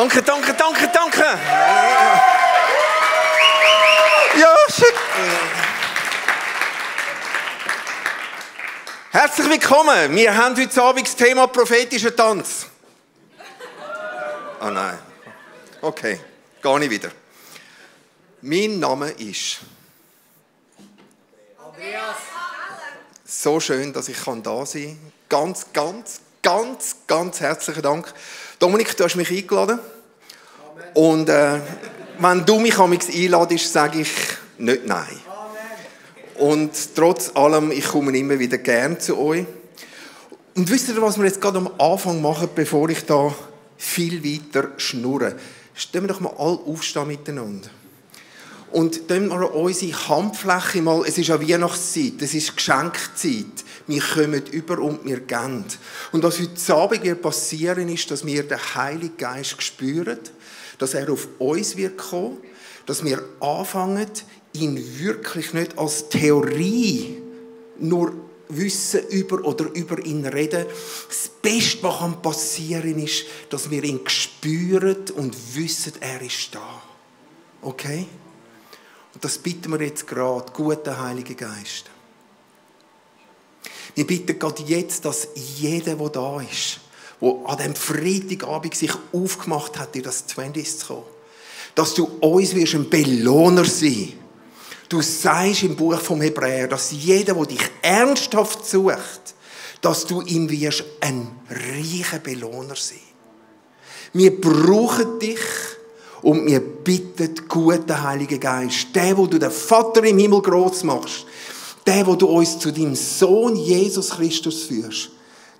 Danke. Ja, shit. Herzlich willkommen. Wir haben heute Abend das Thema prophetischer Tanz. Ah nein. Okay, gar nicht wieder. Mein Name ist Andreas. So schön, dass ich da sein kann. Ganz herzlichen Dank. Dominik, du hast mich eingeladen. Amen. Und wenn du mich einladest, sage ich nicht nein. Amen. Und trotz allem, ich komme immer wieder gern zu euch. Und wisst ihr, was wir jetzt gerade am Anfang machen, bevor ich da viel weiter schnurre? Stellen wir doch mal alle aufstehen miteinander. Und dann mal unsere Handfläche mal, es ist ja Weihnachtszeit, es ist Geschenkzeit. Wir kommen über und wir geben. Und was heute Abend wird passieren, ist, dass wir den Heiligen Geist spüren, dass er auf uns wird kommen, dass wir anfangen, ihn wirklich nicht als Theorie nur wissen über ihn reden. Das Beste, was passieren kann, ist, dass wir ihn spüren und wissen, er ist da. Okay? Und das bitten wir jetzt gerade, guter Heiliger Geist. Wir bitten gerade jetzt, dass jeder, der da ist, der an diesem Freitagabend sich aufgemacht hat, in das 20 zu kommen, dass du uns wirst ein Belohner sein. Du sagst im Buch vom Hebräer, dass jeder, der dich ernsthaft sucht, dass du ihm wirst ein reicher Belohner sein. Wir brauchen dich. Und wir bitten, guten Heiligen Geist, der, wo du den Vater im Himmel gross machst, der, wo du uns zu deinem Sohn Jesus Christus führst,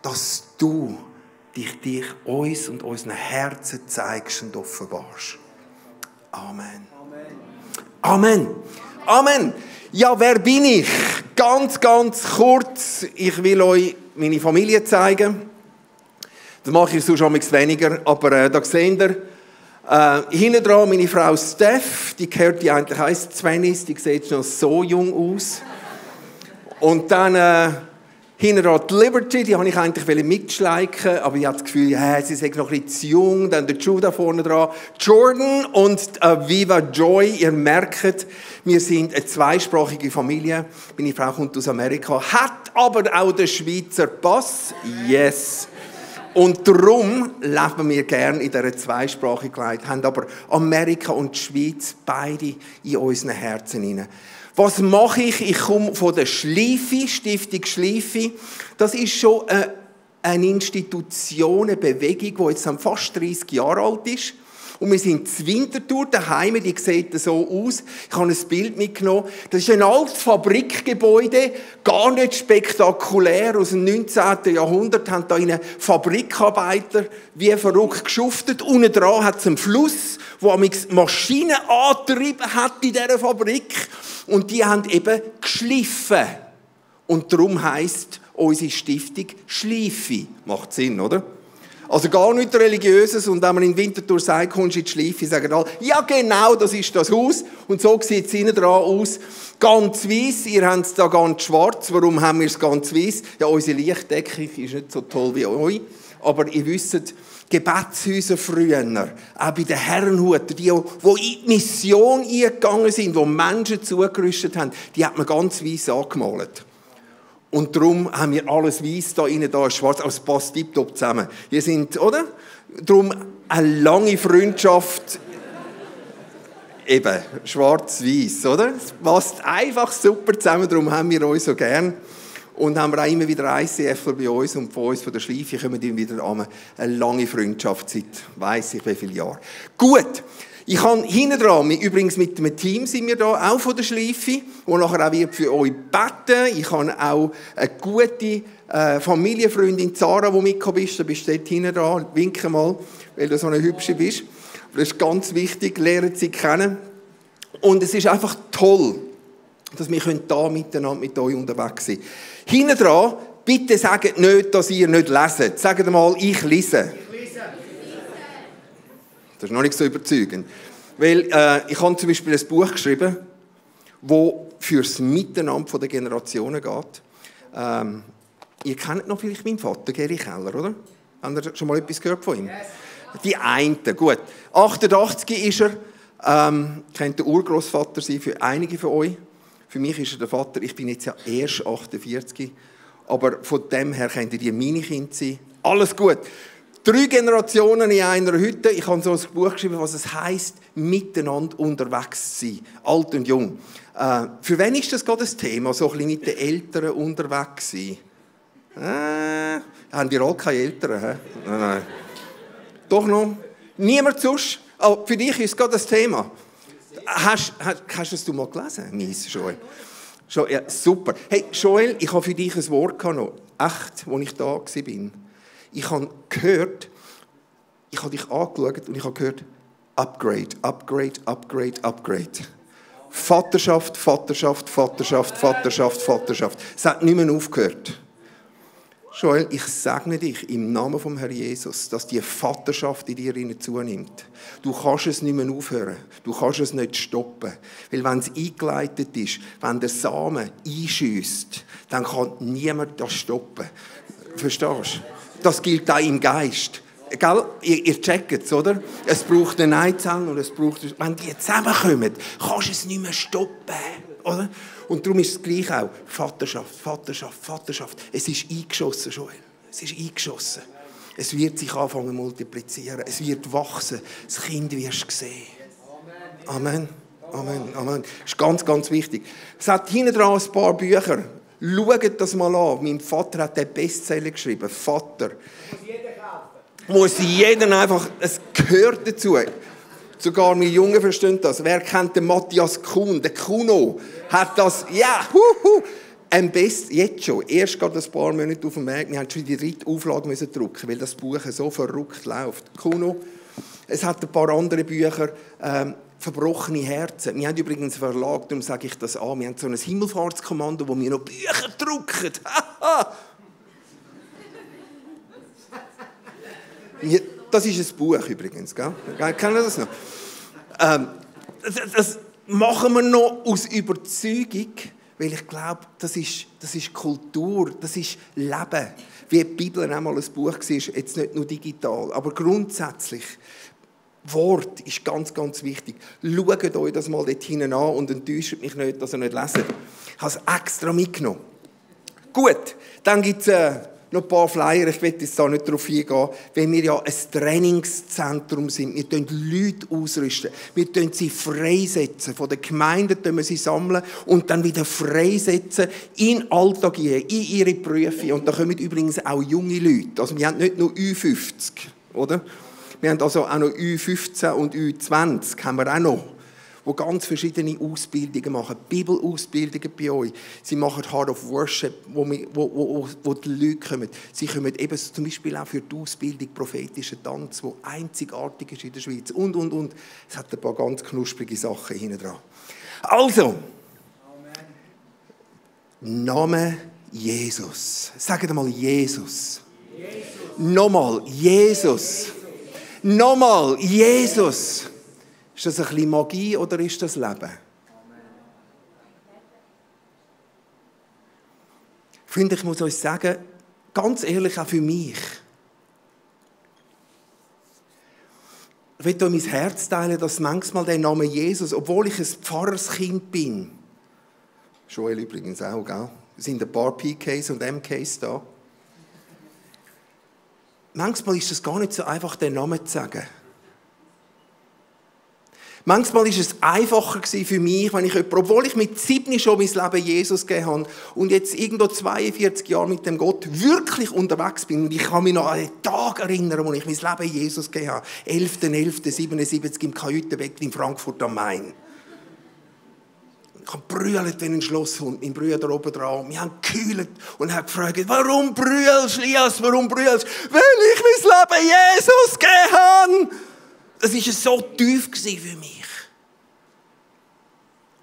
dass du dich uns und unseren Herzen zeigst und offenbarst. Amen. Amen. Ja, wer bin ich? Ganz kurz. Ich will euch meine Familie zeigen. Das mache ich sonst manchmal weniger, aber da seht ihr, hinten dran meine Frau Steph, die gehört die eigentlich 1,20, die sieht noch so jung aus. Und dann hinten dran die Liberty, die habe ich eigentlich mitschleichen, aber ich habe das Gefühl, sie ist noch ein bisschen zu jung. Dann der Judah vorne dran, Jordan und Viva Joy. Ihr merkt, wir sind eine zweisprachige Familie. Meine Frau kommt aus Amerika, hat aber auch den Schweizer Pass. Yes. Und darum leben wir gerne in dieser Zweisprachigkeit, haben aber Amerika und die Schweiz beide in unseren Herzen hinein. Was mache ich? Ich komme von der Schleife, Stiftung Schleife. Das ist schon eine Institution, eine Bewegung, die jetzt fast 30 Jahre alt ist. Und wir sind in Winterthur daheim, die sieht so aus. Ich habe ein Bild mitgenommen. Das ist ein altes Fabrikgebäude, gar nicht spektakulär. Aus dem 19. Jahrhundert haben da eine Fabrikarbeiter wie verrückt geschuftet. Unten dran hat es einen Fluss, der Maschinen angetrieben hat in dieser Fabrik. Und die haben eben geschliffen. Und darum heisst unsere Stiftung Schleife. Macht Sinn, oder? Also gar nichts Religiöses. Und wenn man in Winterthur sagt, kommst du in die Schleife, sagen alle, ja genau, das ist das Haus. Und so sieht es innen dran aus. Ganz weiss, ihr habt es da ganz schwarz. Warum haben wir es ganz weiss? Ja, unsere Lichtdeckung ist nicht so toll wie euch. Aber ihr wisst, Gebetshäuser früher, auch bei den Herrenhutern, die in die Mission eingegangen sind, wo Menschen zugerüstet haben, die hat man ganz weiss angemalt. Und darum haben wir alles weiss, da innen, da ist schwarz, aber es passt tiptop zusammen. Wir sind, oder? Darum eine lange Freundschaft, eben, schwarz-weiss, oder? Es passt einfach super zusammen, darum haben wir uns so gern. Und haben wir auch immer wieder ICFler bei uns und von uns, von der Schleife, kommen immer wieder an. Eine lange Freundschaft seit, weiss ich wie viele Jahren. Gut. Ich habe hinten dran, übrigens mit einem Team sind wir da, auch von der Schleife, wo nachher auch wird für euch beten. Ich habe auch eine gute Familienfreundin Zara, die mitgekommen ist. Du bist dort hinten dran. Winke mal, weil du so eine Hübsche bist. Das ist ganz wichtig, lernen sie kennen. Und es ist einfach toll, dass wir da miteinander mit euch unterwegs sind. Hinten dran, bitte sagt nicht, dass ihr nicht leset. Sagt mal, ich lese. Das ist noch nicht so überzeugend. Weil ich habe zum Beispiel ein Buch geschrieben, das für das Miteinander der Generationen geht. Ihr kennt noch vielleicht meinen Vater, Geri Keller, oder? Habt ihr schon mal etwas gehört von ihm? Yes. Die eine, gut. 88 ist er. Könnte der Urgroßvater sein für einige von euch. Für mich ist er der Vater. Ich bin jetzt ja erst 48. Aber von dem her könnte die meine Kinder sein. Alles gut. 3 Generationen in einer Hütte. Ich habe so ein Buch geschrieben, was es heisst, miteinander unterwegs zu sein. Alt und jung. Für wen ist das gerade das Thema? So ein bisschen mit den Eltern unterwegs sein. Haben wir alle keine Eltern? He? Nein. Doch noch? Niemand sonst? Oh, für dich ist es gerade das Thema. Hast du es mal gelesen, Mies, Joel? Ja, super. Hey, Joel, ich habe für dich ein Wort noch. Echt, als ich da war. Ich habe gehört, ich habe dich angeschaut und ich habe gehört, Upgrade, Upgrade, Upgrade, Upgrade. Vaterschaft, Vaterschaft, Vaterschaft, Vaterschaft, Vaterschaft. Es hat nicht mehr aufgehört. Joel, ich segne dich im Namen vom Herrn Jesus, dass die Vaterschaft in dir zunimmt. Du kannst es nicht mehr aufhören. Du kannst es nicht stoppen. Weil wenn es eingeleitet ist, wenn der Samen einschiesst, dann kann niemand das stoppen. Verstehst du? Das gilt auch im Geist. Gell? Ihr checkt es, oder? Es braucht eine Eizelle und es braucht... Wenn die zusammenkommen, kannst du es nicht mehr stoppen. Oder? Und darum ist es gleich auch. Vaterschaft, Vaterschaft, Vaterschaft. Es ist eingeschossen, Joel. Es ist eingeschossen. Es wird sich anfangen zu multiplizieren. Es wird wachsen. Das Kind wirst du sehen. Amen. Amen. Amen. Das ist ganz, ganz wichtig. Es hat hinten dran ein paar Bücher. Schaut das mal an. Mein Vater hat den Bestseller geschrieben. Vater. Muss jeder einfach, es gehört dazu. Sogar wir Jungen verstehen das. Wer kennt den Matthias Kuhn? Der Kuno hat das, ja, am besten, jetzt schon, erst gerade ein paar Monate auf dem Weg. Wir haben schon die 3. Auflage müssen drucken, weil das Buch so verrückt läuft. Kuno, es hat ein paar andere Bücher, verbrochene Herzen. Wir haben übrigens einen Verlag, darum sage ich das an. Wir haben so ein Himmelfahrtskommando, wo wir noch Bücher drucken. Das ist ein Buch übrigens, gell? Kennen Sie das noch? Das machen wir noch aus Überzeugung, weil ich glaube, das ist Kultur, das ist Leben. Wie die Bibel einmal ein Buch war, jetzt nicht nur digital, aber grundsätzlich. Wort ist ganz, ganz wichtig. Schaut euch das mal dort hinten an und enttäuscht mich nicht, dass ihr nicht lest. Ich habe es extra mitgenommen. Gut, dann gibt es noch ein paar Flyer, ich will jetzt da nicht darauf eingehen, weil wir ja ein Trainingszentrum sind. Wir rüsten Leute ausrüsten. Wir rüsten sie freisetzen. Von den Gemeinden sammeln wir sie und dann wieder freisetzen in den Alltag gehen, in ihre Berufe. Und da kommen übrigens auch junge Leute. Also wir haben nicht nur Ü50, oder? Wir haben also auch noch Ü15 und Ü20, haben wir auch noch, die ganz verschiedene Ausbildungen machen. Bibelausbildungen bei euch. Sie machen Heart of Worship, wo die Leute kommen. Sie kommen eben zum Beispiel auch für die Ausbildung prophetischer Tanz, die einzigartig ist in der Schweiz. Und. Es hat ein paar ganz knusprige Sachen hinten dran. Also, Name Jesus. Sagt mal Jesus. Nochmal, Jesus. Nochmal, Jesus. Ist das ein bisschen Magie oder ist das Leben? Ich finde, ich muss euch sagen, ganz ehrlich, auch für mich. Ich will euch mein Herz teilen, dass manchmal der Name Jesus, obwohl ich ein Pfarrerskind bin, Joel übrigens auch, gell? Es sind ein paar PKs und MKs da. Manchmal ist es gar nicht so einfach, den Namen zu sagen. Manchmal war es einfacher für mich, wenn ich obwohl ich mit 7 schon mein Leben Jesus gegeben habe und jetzt irgendwo 42 Jahre mit dem Gott wirklich unterwegs bin. Und ich kann mich noch an den Tag erinnern, wo ich mein Leben Jesus gegeben habe. 11.11.77 im Kajütenbeck in Frankfurt am Main. Ich habe gebrüllt wie ein Schlosshund, mein Bruder oben dran. Wir haben gekühlt und haben gefragt, warum brüllst du, Lias, warum brüllst du? Weil ich mein Leben Jesus gegeben habe. Das war so tief für mich.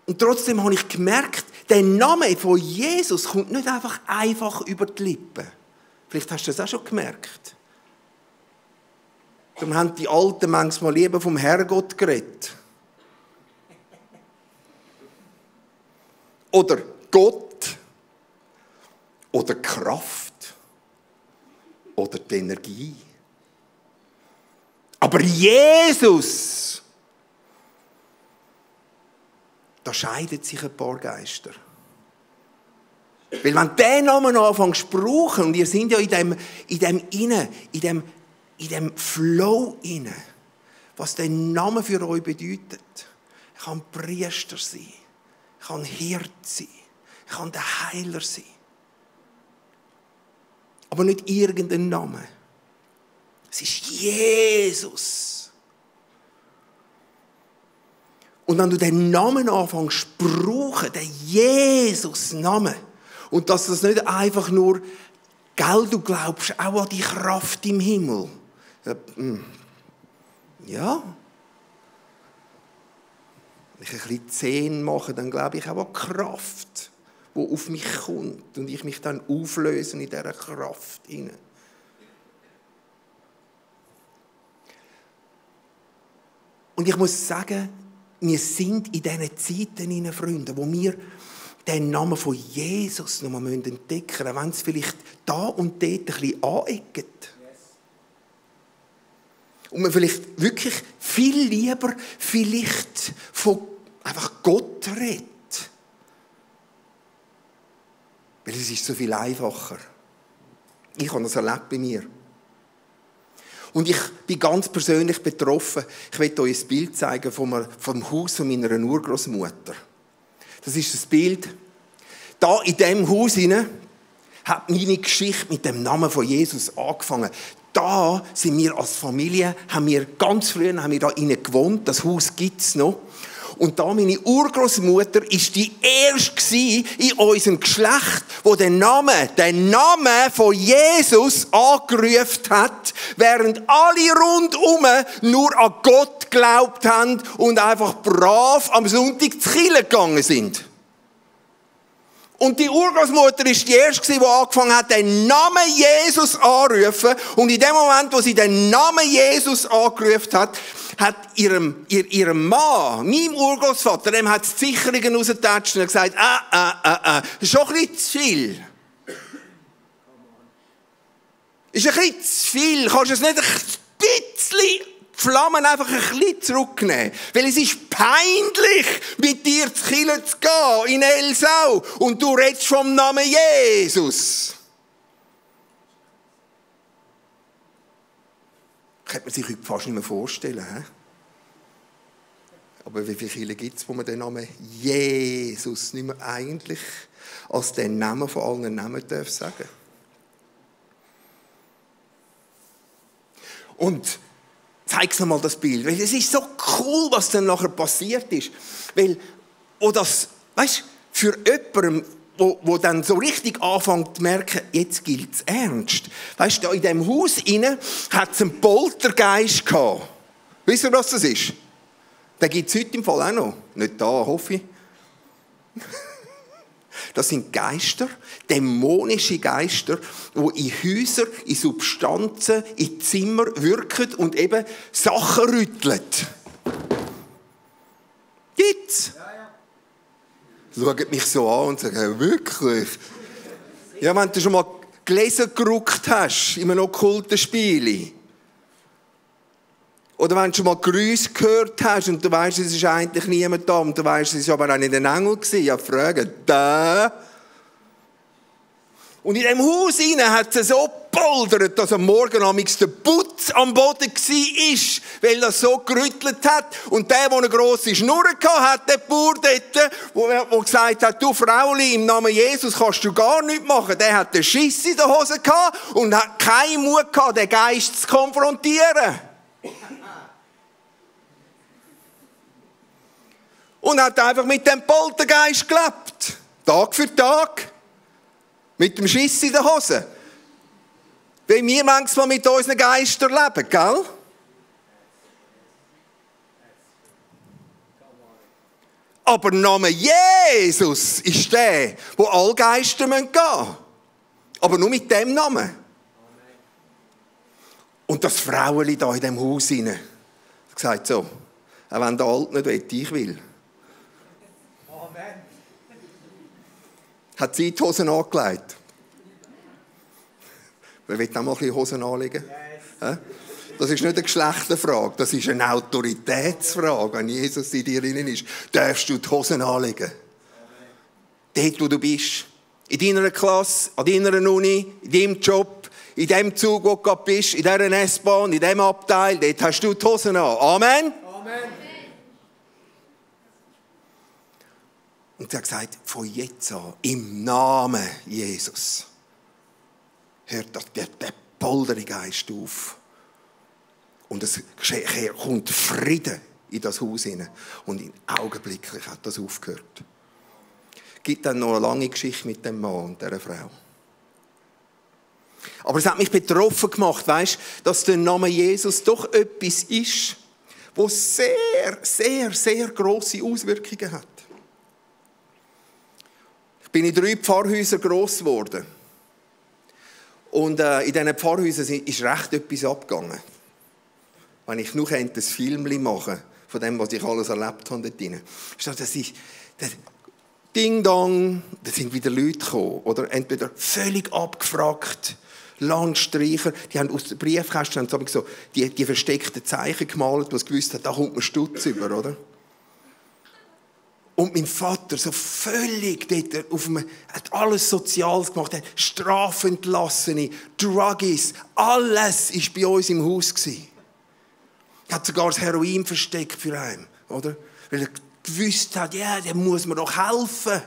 Und trotzdem habe ich gemerkt, der Name von Jesus kommt nicht einfach über die Lippen. Vielleicht hast du das auch schon gemerkt. Darum haben die Alten manchmal lieber vom Herrgott geredet. Oder Gott. Oder Kraft. Oder die Energie. Aber Jesus, da scheiden sich ein paar Geister. Weil wenn du diesen Namen anfängst zu brauchen, und ihr seid ja in dem Flow inne, was der Name für euch bedeutet. Ich kann Priester sein, ich kann Hirt sein, ich kann der Heiler sein. Aber nicht irgendein Name. Es ist Jesus. Und wenn du den Namen anfängst zu brauchen, den Jesus-Namen, und dass das nicht einfach nur, gell, du glaubst auch an die Kraft im Himmel. Ja. Wenn ich ein bisschen 10 mache, dann glaube ich auch an die Kraft, die auf mich kommt. Und ich mich dann auflöse in dieser Kraft hinein. Und ich muss sagen, wir sind in diesen Zeiten, Freunde, wo wir den Namen von Jesus noch mal entdecken müssen, wenn es vielleicht da und dort ein bisschen aneckt. Und man vielleicht wirklich viel lieber vielleicht von einfach Gott redet. Weil es ist so viel einfacher. Ich habe das erlebt bei mir. Und ich bin ganz persönlich betroffen. Ich möchte euch ein Bild zeigen vom Haus von meiner Urgroßmutter. Das ist das Bild. Da in diesem Haus hinein hat meine Geschichte mit dem Namen von Jesus angefangen. Da sind wir als Familie, ganz früh da innen gewohnt. Das Haus gibt es noch. Und da meine Urgroßmutter war die erste in unserem Geschlecht, die den Namen von Jesus angerufen hat, während alle rundum nur an Gott geglaubt haben und einfach brav am Sonntag zur Kirche gegangen sind. Und die Urgroßmutter war die erste, die angefangen hat, den Namen Jesus anzurufen. Und in dem Moment, wo sie den Namen Jesus angerufen hat ihrem Mann, meinem Urgroßvater, dem hat die Sicherungen rausgetatscht und gesagt, das ist schon ein bisschen zu viel. Ist ein bisschen zu viel. Kannst du es nicht ein bisschen die Flammen einfach ein bisschen zurücknehmen? Weil es ist peinlich, mit dir zur Kirche zu gehen, in Elsau, und du redest vom Namen Jesus. Könnte man sich heute fast nicht mehr vorstellen. He? Aber wie viele Kirchen gibt es, wo man den Namen Jesus nicht mehr eigentlich als den Namen von allen Namen darf sagen? Und zeig noch mal das Bild, weil es ist so cool, was dann nachher passiert ist. Weil, für jemanden, wo dann so richtig anfängt zu merken, jetzt gilt es ernst. Weißt du, da in diesem Haus innen hat es einen Poltergeist gehabt. Wisst ihr, was das ist? Den gibt es heute im Fall auch noch. Nicht da, hoffe ich. Das sind Geister, dämonische Geister, die in Häuser, in Substanzen, in Zimmer wirken und eben Sachen rütteln. Gibt's? Schaut mich so an und sagen, wirklich? Ja, wenn du schon mal gelesen geruckt hast in einem okkulten Spiel. Oder wenn du schon mal Grüße gehört hast und du weißt, es ist eigentlich niemand da und du weißt, es war aber auch nicht ein Engel gewesen. Ja, fragen, da. Und in diesem Haus hat es so gepoldert, dass am Morgen der Putz am Boden war, weil das so gerüttelt hat. Und der eine grosse Schnur hatte, der Bauer dort, der gesagt hat, du Frauli, im Namen Jesus kannst du gar nichts machen. Der hat den Schiss in der Hose gehabt und hat keinen Mut gehabt, den Geist zu konfrontieren. Und hat einfach mit dem Poltergeist gelebt. Tag für Tag. Mit dem Schiss in der Hose. Weil wir manchmal mit unseren Geistern leben, gell? Aber der Name Jesus ist der, wo alle Geister gehen müssen. Aber nur mit dem Namen. Und das Fraueli da in diesem Haus hinein hat gesagt, so, auch wenn der Alt nicht will, ich will. Hat sie die Hosen angelegt. Wer will auch mal ein bisschen Hosen anlegen? Yes. Das ist nicht eine Geschlechterfrage, das ist eine Autoritätsfrage. Wenn Jesus in dir drin ist, darfst du die Hosen anlegen. Dort, wo du bist. In deiner Klasse, an deiner Uni, in deinem Job, in dem Zug, wo du gerade bist, in dieser S-Bahn, in diesem Abteil, dort hast du die Hosen an. Amen? Amen. Und er hat gesagt, von jetzt an, im Namen Jesus, hört der polderige Geist auf. Und es kommt Frieden in das Haus hinein. Und augenblicklich hat das aufgehört. Es gibt dann noch eine lange Geschichte mit dem Mann und dieser Frau. Aber es hat mich betroffen gemacht, weißt, dass der Name Jesus doch etwas ist, das sehr, sehr, sehr grosse Auswirkungen hat. Ich bin in 3 Pfarrhäusern gross geworden. Und in diesen Pfarrhäusern ist recht etwas abgegangen. Wenn ich noch ein Film machen von dem, was ich alles erlebt habe dort drin. Das ist Ding-Dong, da sind wieder Leute gekommen. Oder entweder völlig abgefragt, Landstreicher, die haben aus den Briefkästen so die versteckten Zeichen gemalt, was gewusst hat, da kommt man Stutz über, oder? Und mein Vater, so völlig dort hat alles Soziales gemacht, hat Strafentlassene, Druggies, alles war bei uns im Haus gewesen. Er hat sogar das Heroin versteckt für einen, oder? Weil er gewusst hat, ja, dem muss man doch helfen.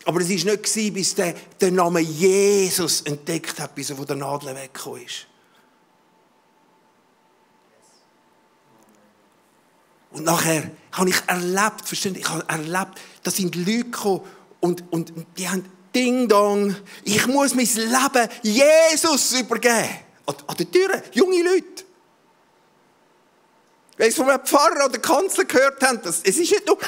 Aber es war nicht, bis der den Namen Jesus entdeckt hat, bis er von der Nadel weggekommen ist. Und nachher habe ich erlebt, verstehst du, da sind Leute gekommen und die haben Ding-Dong, ich muss mein Leben Jesus übergeben. An der Tür, junge Leute. Wenn Sie von einem Pfarrer oder Kanzler gehört haben, es ist nicht nur,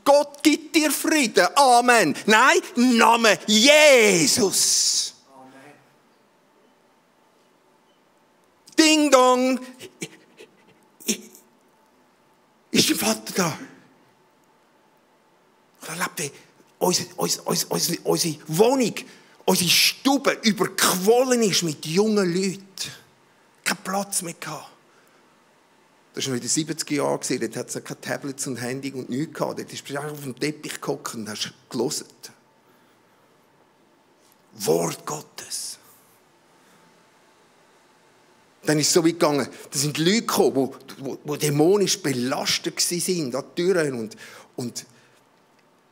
Gott gibt dir Frieden, Amen. Nein, Name Jesus. Amen. Ding Dong. Ist der Vater da? Ich erlebe, unsere Wohnung, unsere Stube überquollen ist mit jungen Leuten. Kein Platz mehr gehabt. Das war noch in den 70er Jahren, dort hat es keine Tablets und Handy und nichts gehabt. Dort bist du auf dem Teppich gehockt und hast gehört. Wort Gottes. Dann ist es so weit gegangen, da sind Leute gekommen, die dämonisch belastet waren, an die Türen. Und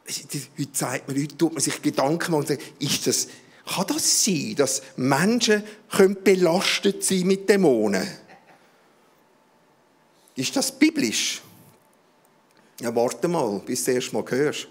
heute tut man sich Gedanken machen und sagt, kann das sein, dass Menschen belastet sein mit Dämonen? Ist das biblisch? Ja, warte mal, bis du das erste Mal hörst.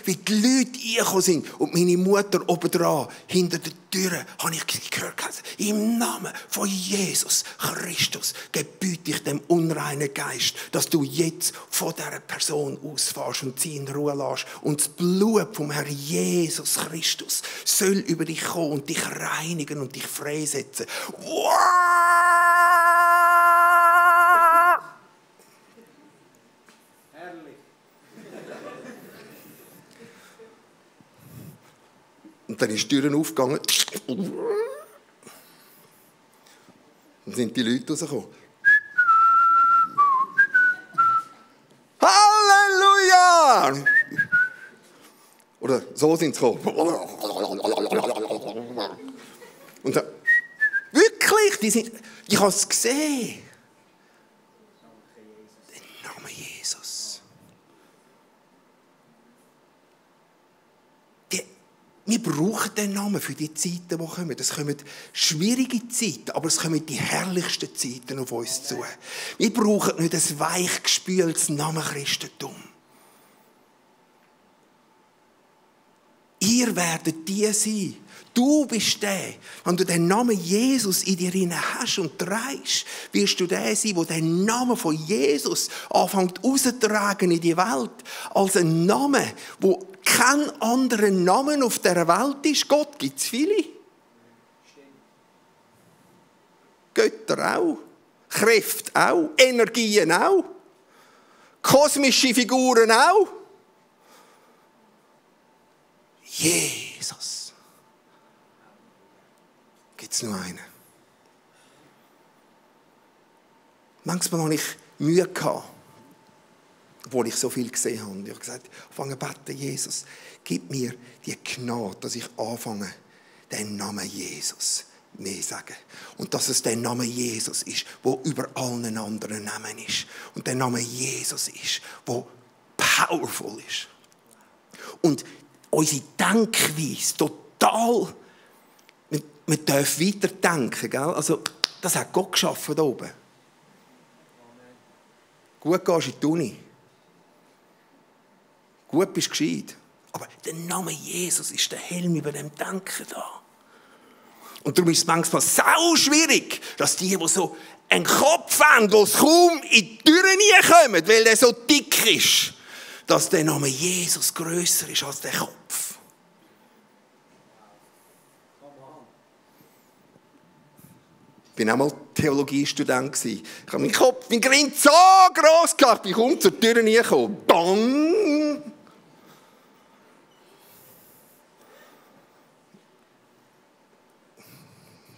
Wie die Leute reingekommen sind und meine Mutter obendran, hinter der Tür, habe ich gehört, im Namen von Jesus Christus gebiete ich dem unreinen Geist, dass du jetzt von dieser Person ausfährst und sie in Ruhe lässt. Und das Blut vom Herrn Jesus Christus soll über dich kommen und dich reinigen und dich freisetzen. Wow! Und dann ist die Tür aufgegangen. Dann sind die Leute rausgekommen. Halleluja! Oder so sind sie gekommen. Und dann, wirklich, ich habe es gesehen. Der Name Jesus. Wir brauchen den Namen für die Zeiten, die kommen. Es kommen schwierige Zeiten, aber es kommen die herrlichsten Zeiten auf uns zu. Wir brauchen nicht ein weichgespültes Namenchristentum. Ihr werdet die sein. Du bist der. Wenn du den Namen Jesus in dir hast und trägst, wirst du der sein, der den Namen von Jesus anfängt auszutragen in die Welt. Als ein Name, wo kein anderer Name auf dieser Welt ist. Gott gibt es viele. Götter auch. Kräfte auch. Energien auch. Kosmische Figuren auch. Jesus. gibt es nur einen. Manchmal habe ich Mühe gehabt, obwohl ich so viel gesehen habe. Ich habe gesagt, ich fange zu beten, Jesus, gib mir die Gnade, dass ich anfange, den Namen Jesus mehr zu sagen. Und dass es der Name Jesus ist, der über allen anderen Namen ist. Und der Name Jesus ist, der powerful ist. Und unsere Denkweise total, man darf weiterdenken, gell? Also, das hat Gott geschaffen da oben. Gut gehst in die Uni. Gut bist gescheit. Aber der Name Jesus ist der Helm über dem Denken da. Und darum ist es manchmal sau schwierig, dass die so einen Kopf haben, die kaum in die Türen kommen, weil der so dick ist, dass der Name Jesus grösser ist als der Kopf. Ich war auch mal Theologiestudent. Ich habe meinen Kopf, mein Grind so gross gehabt, ich komme zur Tür gekommen. Bang!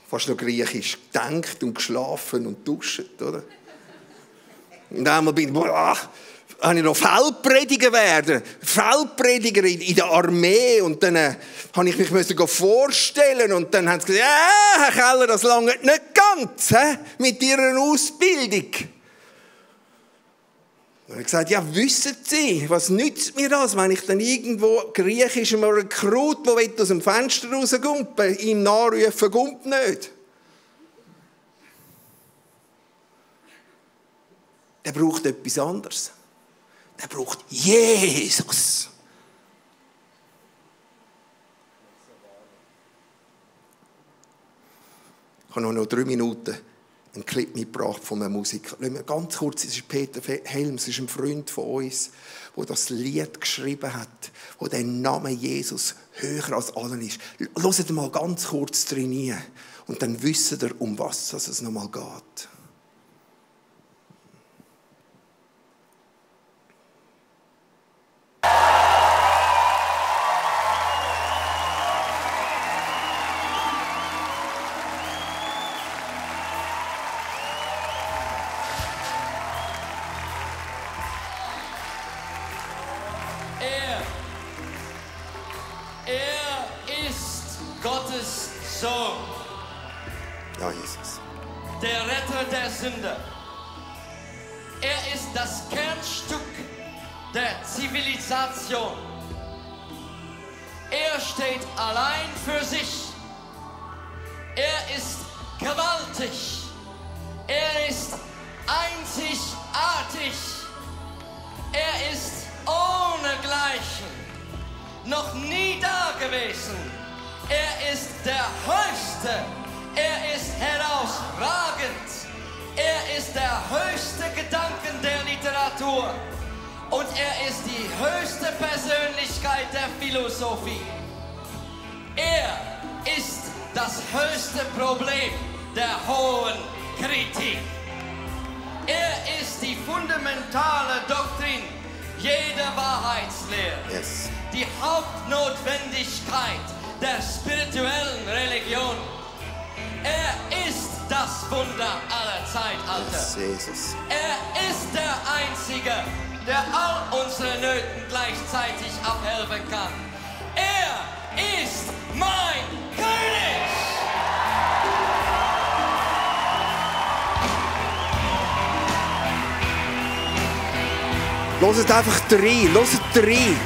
Fast noch griechisch gedacht und geschlafen und duscht, oder? Und einmal habe ich noch Feldprediger werden. Feldprediger in der Armee. Und dann habe ich mich vorstellen. Und dann haben sie gesagt, ja, Herr Keller, das langt nicht ganz mit Ihrer Ausbildung. Und ich habe gesagt, ja, wissen Sie, was nützt mir das, wenn ich dann irgendwo griechischem Rekrut, der aus dem Fenster rausgumpen, ihm nachrufen, gumpt nicht. Der braucht etwas anderes. Der braucht Jesus. Ich habe noch 3 Minuten einen Clip mitgebracht von einem Musiker. Ganz kurz, es ist Peter Helms, es ist ein Freund von uns, der das Lied geschrieben hat, wo der Name Jesus höher als allen ist. Hört mal ganz kurz drin und dann wisst ihr, um was es nochmal geht. Ja, Jesus. Der Retter der Sünder. Er ist das Kernstück der Zivilisation. Er steht allein für sich. Er ist gewaltig. Er ist einzigartig. Er ist ohnegleichen. Noch nie dagewesen. Er ist der Höchste. Er ist herausragend. Er ist der höchste Gedanken der Literatur. Und er ist die höchste Persönlichkeit der Philosophie. Er ist das höchste Problem der hohen Kritik. Er ist die fundamentale Doktrin jeder Wahrheitslehre. Yes. Die Hauptnotwendigkeit der spirituellen Religion. Er ist das Wunder aller Zeitalter. Yes, Jesus. Er ist der Einzige, der all unsere Nöten gleichzeitig abhelfen kann. Er ist mein König! Hört einfach rein, hört rein.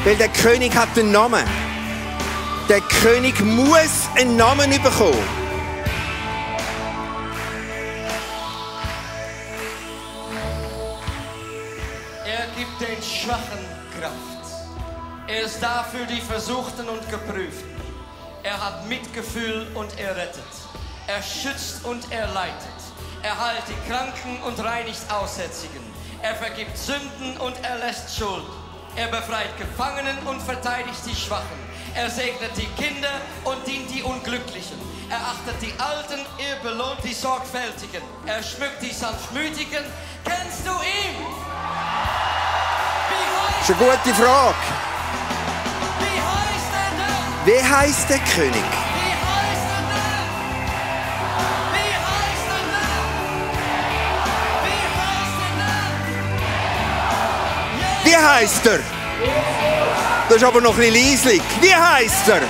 Weil der König hat einen Namen. Der König muss einen Namen bekommen. Er gibt den Schwachen Kraft. Er ist da für die Versuchten und Geprüften. Er hat Mitgefühl und er rettet. Er schützt und er leitet. Er heilt die Kranken und reinigt Aussätzigen. Er vergibt Sünden und er lässt Schuld. Er befreit Gefangenen und verteidigt die Schwachen. Er segnet die Kinder und dient die Unglücklichen. Er achtet die Alten, er belohnt die Sorgfältigen. Er schmückt die Sanftmütigen. Kennst du ihn? Das ist eine gute Frage. Wie heißt er denn? Wie heisst der König? Wie heißt er denn? heisst er? Das ist aber noch ein bisschen leislich. Wie heisst er?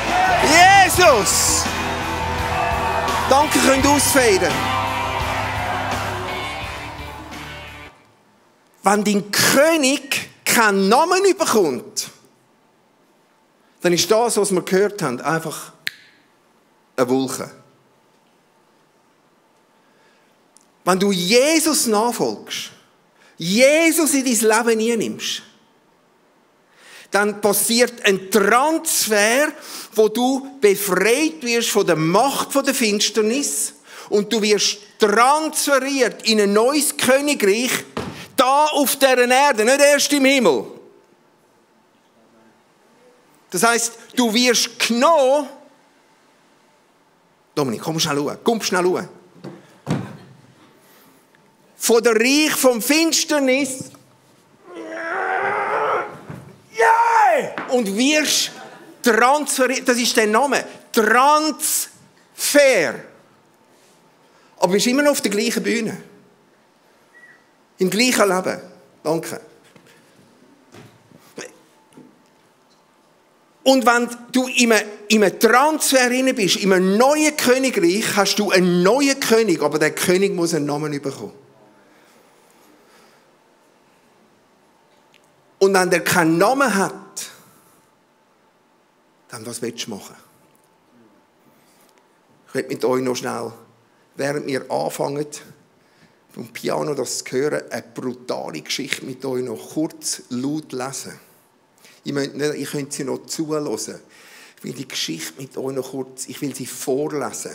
Jesus! Danke, könnt ihr ausfaden. Wenn dein König keinen Namen bekommt, dann ist das, was wir gehört haben, einfach eine Wolke. Wenn du Jesus nachfolgst, Jesus in dein Leben einnimmst, dann passiert ein Transfer, wo du befreit wirst von der Macht der Finsternis und du wirst transferiert in ein neues Königreich, da auf dieser Erde, nicht erst im Himmel. Das heisst, du wirst genommen. Dominik, komm schnell schauen. Komm schnell schauen. Von der Reich vom Finsternis. Yeah! Und wirst transferiert. Das ist der Name. Transfer. Aber du bist immer noch auf der gleichen Bühne. Im gleichen Leben. Danke. Und wenn du in einem Transfer drin bist, in einem neuen Königreich, hast du einen neuen König, aber der König muss einen Namen bekommen. Und wenn der keinen Namen hat, dann was willst du machen? Ich möchte mit euch noch schnell, während wir anfangen, vom Piano das zu hören, eine brutale Geschichte mit euch noch kurz laut lesen. Ich könnte sie noch zuhören. Ich will die Geschichte mit euch noch kurz, ich will sie vorlesen.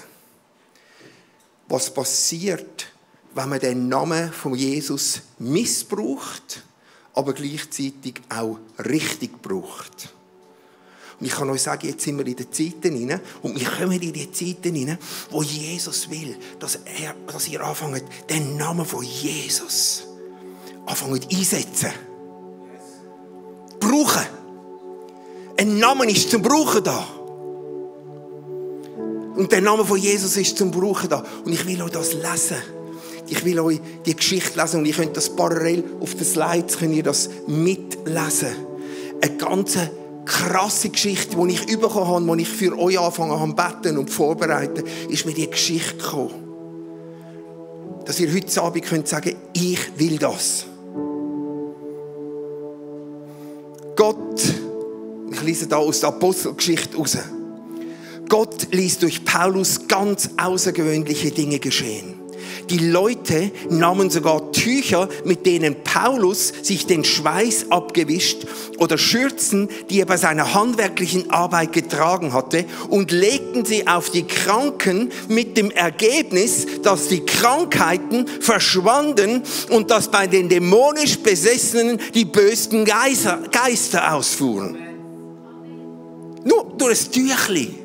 Was passiert, wenn man den Namen von Jesus missbraucht, aber gleichzeitig auch richtig braucht? Und ich kann euch sagen, jetzt sind wir in den Zeiten hinein und wir kommen in die Zeiten hinein, wo Jesus will, dass ihr anfangt, den Namen von Jesus einsetzen. Brauchen. Ein Name ist zum Brauchen da. Und der Name von Jesus ist zum Brauchen da. Und ich will euch das lesen. Ich will euch die Geschichte lesen und ihr könnt das parallel auf den Slides könnt ihr das mitlesen. Eine ganze krasse Geschichte, die ich bekommen habe, als ich für euch angefangen habe zu beten und vorbereiten, ist mir die Geschichte gekommen. Dass ihr heute Abend könnt sagen, ich will das. Gott, ich lese da aus der Apostelgeschichte raus. Gott ließ durch Paulus ganz außergewöhnliche Dinge geschehen. Die Leute nahmen sogar Tücher, mit denen Paulus sich den Schweiß abgewischt, oder Schürzen, die er bei seiner handwerklichen Arbeit getragen hatte, und legten sie auf die Kranken mit dem Ergebnis, dass die Krankheiten verschwanden und dass bei den dämonisch Besessenen die bösen Geister ausfuhren. Nur durch das Tüchli.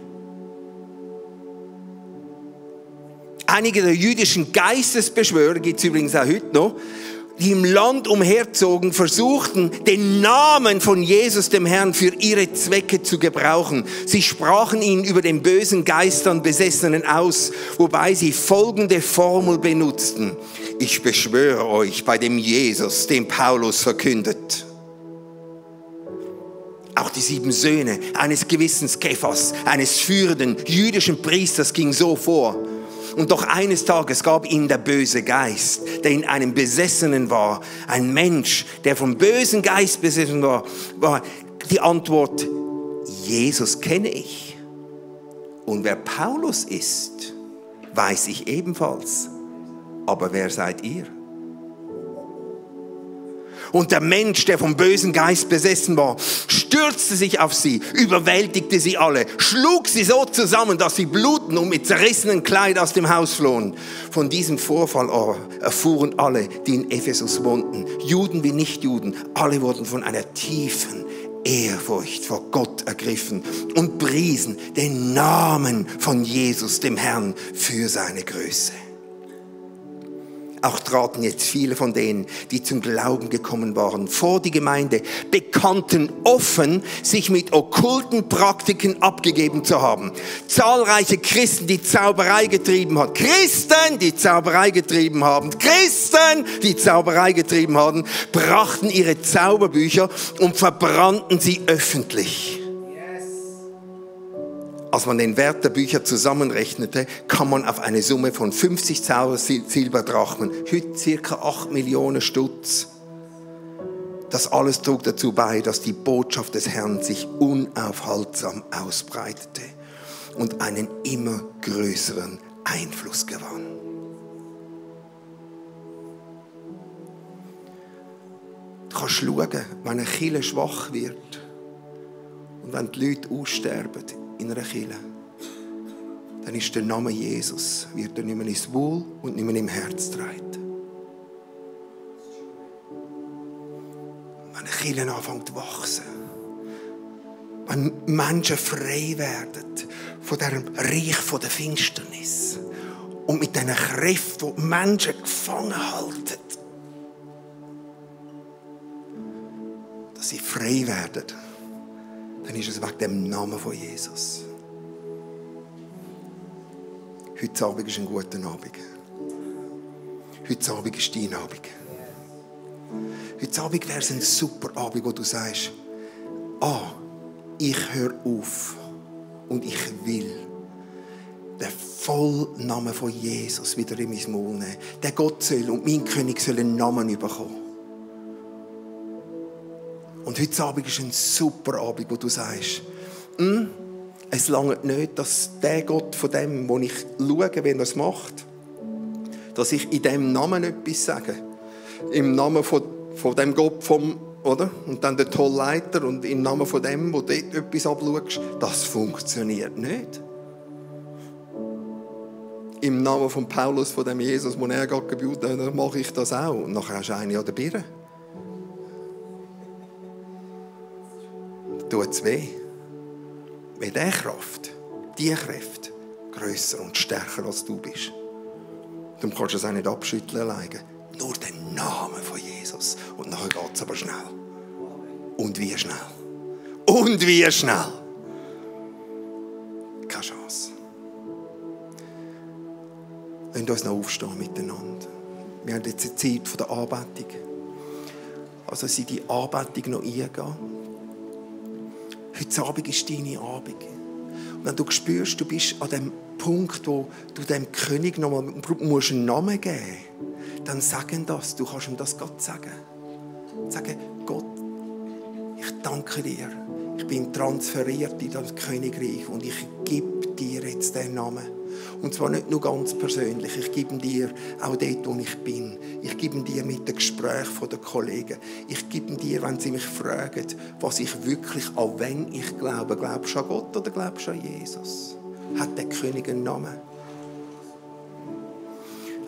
Einige der jüdischen Geistesbeschwörer, gibt es übrigens auch heute noch, die im Land umherzogen, versuchten, den Namen von Jesus, dem Herrn, für ihre Zwecke zu gebrauchen. Sie sprachen ihn über den bösen Geistern Besessenen aus, wobei sie folgende Formel benutzten: Ich beschwöre euch bei dem Jesus, den Paulus verkündet. Auch die 7 Söhne eines gewissen Kephas, eines führenden jüdischen Priesters, ging so vor. Und doch eines Tages gab ihnen der böse Geist, der in einem Besessenen war, ein Mensch, der vom bösen Geist besessen war, die Antwort: Jesus kenne ich. Und wer Paulus ist, weiß ich ebenfalls. Aber wer seid ihr? Und der Mensch, der vom bösen Geist besessen war, stürzte sich auf sie, überwältigte sie alle, schlug sie so zusammen, dass sie bluten und mit zerrissenen Kleidern aus dem Haus flohen. Von diesem Vorfall erfuhren alle, die in Ephesus wohnten, Juden wie Nichtjuden, alle wurden von einer tiefen Ehrfurcht vor Gott ergriffen und priesen den Namen von Jesus, dem Herrn, für seine Größe. Auch traten jetzt viele von denen, die zum Glauben gekommen waren, vor die Gemeinde, bekannten offen, sich mit okkulten Praktiken abgegeben zu haben. Zahlreiche Christen, die Zauberei getrieben haben. Christen, die Zauberei getrieben haben. Christen, die Zauberei getrieben haben, brachten ihre Zauberbücher und verbrannten sie öffentlich. Als man den Wert der Bücher zusammenrechnete, kam man auf eine Summe von 50.000 Silberdrachmen, heute ca. 8 Millionen Stutz. Das alles trug dazu bei, dass die Botschaft des Herrn sich unaufhaltsam ausbreitete und einen immer größeren Einfluss gewann. Du kannst schauen, wenn eine Kirche schwach wird und wenn die Leute aussterben in einer Kirche, dann ist der Name Jesus, wird er nicht mehr ins Wohl und nicht mehr im Herz getragen. Wenn eine Kirche anfängt zu wachsen, wenn Menschen frei werden von diesem Reich von der Finsternis und mit diesen Kräften, die Menschen gefangen halten, dass sie frei werden, dann ist es wegen dem Namen von Jesus. Heute Abend ist ein guter Abend. Heute Abend ist dein Abend. Heute Abend wäre es ein super Abend, wo du sagst, ich höre auf und ich will den Vollnamen von Jesus wieder in mein Maul nehmen. Der Gott soll und mein König soll einen Namen bekommen. Und heute Abend ist ein super Abend, wo du sagst, es langt nicht, dass der Gott von dem, wo ich schaue, wenn er es macht, dass ich in dem Namen etwas sage. Im Namen von dem Gott oder? Und dann der Tollleiter und im Namen von dem, wo du dort etwas abschaust, das funktioniert nicht. Im Namen von Paulus, von dem Jesus, wo er gerade gebaut hat, dann mache ich das auch. Und nachher hast du eine an der Birne. Tut es weh. Weil diese Kraft, grösser und stärker als du bist. Darum kannst du es auch nicht abschütteln alleine. Nur den Namen von Jesus. Und nachher geht es aber schnell. Und wie schnell. Und wie schnell. Keine Chance. Lasst uns noch aufstehen miteinander. Wir haben jetzt eine Zeit der Anbetung. Also sie die Anbetung noch eingehen. Heute Abend ist deine Abend. Und wenn du spürst, du bist an dem Punkt, wo du dem König noch mal einen Namen geben musst, dann sag ihm das. Du kannst ihm das Gott sagen. Sagen, Gott, ich danke dir. Ich bin transferiert in das Königreich und ich gebe dir jetzt den Namen. Und zwar nicht nur ganz persönlich. Ich gebe dir auch dort, wo ich bin. Ich gebe dir mit dem Gespräch der Kollegen. Ich gebe dir, wenn sie mich fragen, was ich wirklich, an wen ich glaube. Glaubst du an Gott oder glaubst du an Jesus? Hat der König einen Namen?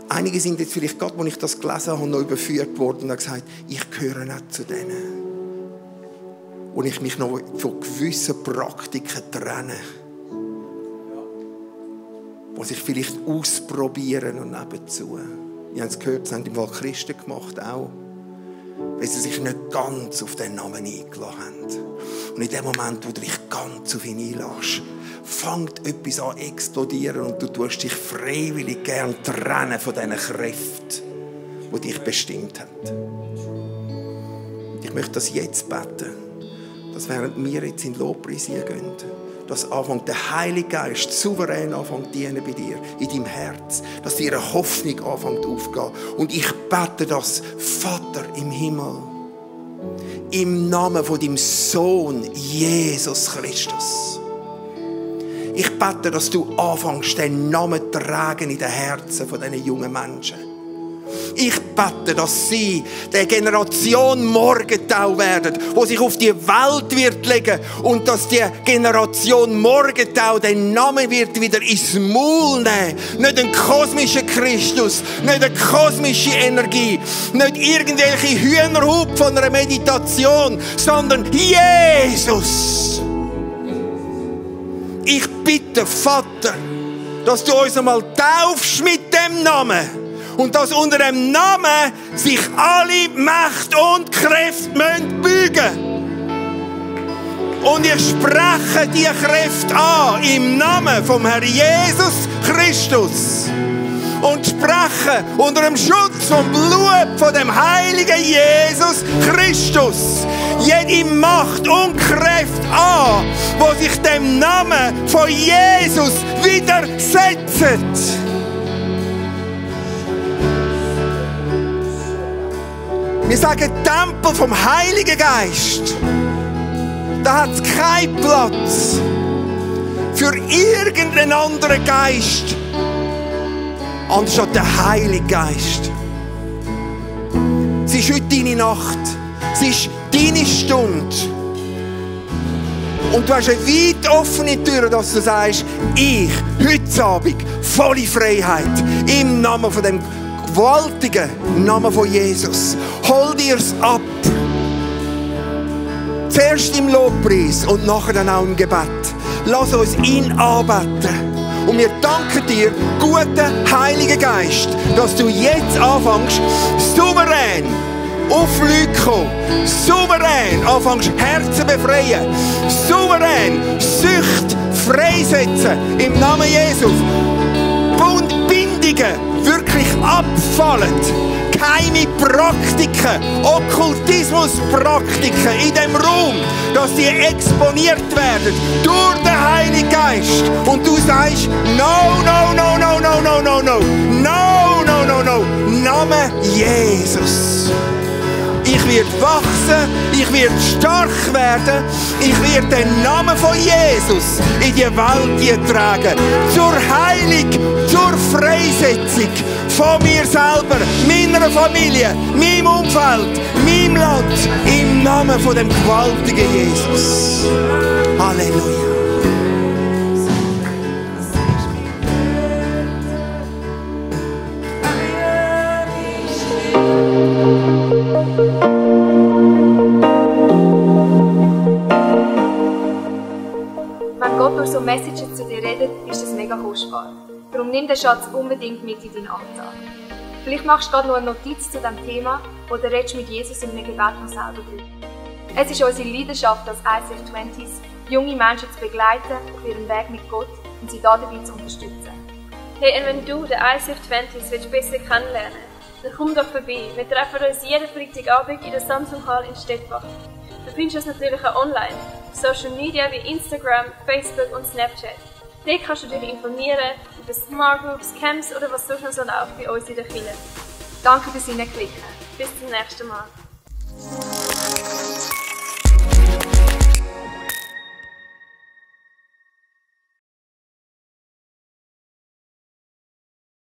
Einige sind jetzt vielleicht gerade, als ich das gelesen habe, noch überführt worden und haben gesagt, ich gehöre nicht zu denen. Und ich mich noch von gewissen Praktiken trenne. Die sich vielleicht ausprobieren und nebenzu. Ich habe es gehört, das haben im Fall Christen gemacht auch. Weil sie sich nicht ganz auf den Namen eingelassen haben. Und in dem Moment, wo du dich ganz auf ihn einlässt, fängt etwas an zu explodieren und du tust dich freiwillig gern trennen von diesen Kräften, die dich bestimmt haben. Ich möchte das jetzt beten, dass während wir jetzt in Lobpreis gehen, dass anfängt der Heilige Geist souverän anfängt zu dienen bei dir, in deinem Herz, dass dir eine Hoffnung anfängt aufzugehen. Und ich bete das, Vater im Himmel, im Namen von deinem Sohn Jesus Christus. Ich bete, dass du anfängst, den Namen zu tragen in den Herzen von diesen jungen Menschen. Ich bete, dass sie der Generation Morgenthau werden, die sich auf die Welt wird legen und dass die Generation Morgenthau den Namen wird wieder ins Maul nehmen. Nicht ein kosmischer Christus, nicht eine kosmische Energie, nicht irgendwelche Hühnerhub von einer Meditation, sondern Jesus. Ich bitte, Vater, dass du uns einmal taufst mit dem Namen Und dass unter dem Namen sich alle Mächte und Kräfte beugen müssen. Und ich spreche die Kräfte an im Namen vom Herrn Jesus Christus. Und spreche unter dem Schutz vom Blut von dem heiligen Jesus Christus jede Macht und Kraft an, die sich dem Namen von Jesus widersetzt. Wir sagen Tempel vom Heiligen Geist. Da hat es keinen Platz für irgendeinen anderen Geist, anstatt der Heilige Geist. Es ist heute deine Nacht. Es ist deine Stunde. Und du hast eine weit offene Tür, dass du sagst, ich, heute Abend, volle Freiheit, im Namen von dem gewaltigen Namen von Jesus. Hol dir's ab. Zuerst im Lobpreis und nachher dann auch im Gebet. Lass uns ihn anbeten. Und wir danken dir, guter Heiliger Geist, dass du jetzt anfängst, souverän auf Leute zu kommen. Souverän anfängst, Herzen befreien. Souverän Sucht freisetzen. Im Namen Jesus. Bindungen wirklich abfallen. Geheime Praktiken, Okkultismuspraktiken in dem Raum, dass die exponiert werden durch den Heiligen Geist. Und du sagst, no, no, no, no, no, no, no, no, no, no, no, no, Name Jesus. Ich werde wachsen, ich werde stark werden, ich werde den Namen von Jesus in die Welt tragen. Zur Heilung, zur Freisetzung von mir selber, meiner Familie, meinem Umfeld, meinem Land, im Namen von dem gewaltigen Jesus. Halleluja. Wenn Gott durch so Messages zu dir redet, ist das mega kostbar. Darum nimm den Schatz unbedingt mit in deinen Alltag. Vielleicht machst du gerade noch eine Notiz zu diesem Thema oder redest mit Jesus in einem Gebet noch selber drüber. Es ist unsere Leidenschaft als ICF20s, junge Menschen zu begleiten auf ihrem Weg mit Gott und sie dabei zu unterstützen. Hey, und wenn du den ICF20s besser kennenlernen willst, dann komm doch vorbei. Wir treffen uns jeden Freitagabend in der Samsung Hall in Stettbach. Du findest uns natürlich auch online, auf Social Media wie Instagram, Facebook und Snapchat. Dort kannst du dich informieren über Smart Groups, Camps oder was sonst noch so läuft bei uns in der Kirche. Danke fürs Hineinklicken. Bis zum nächsten Mal.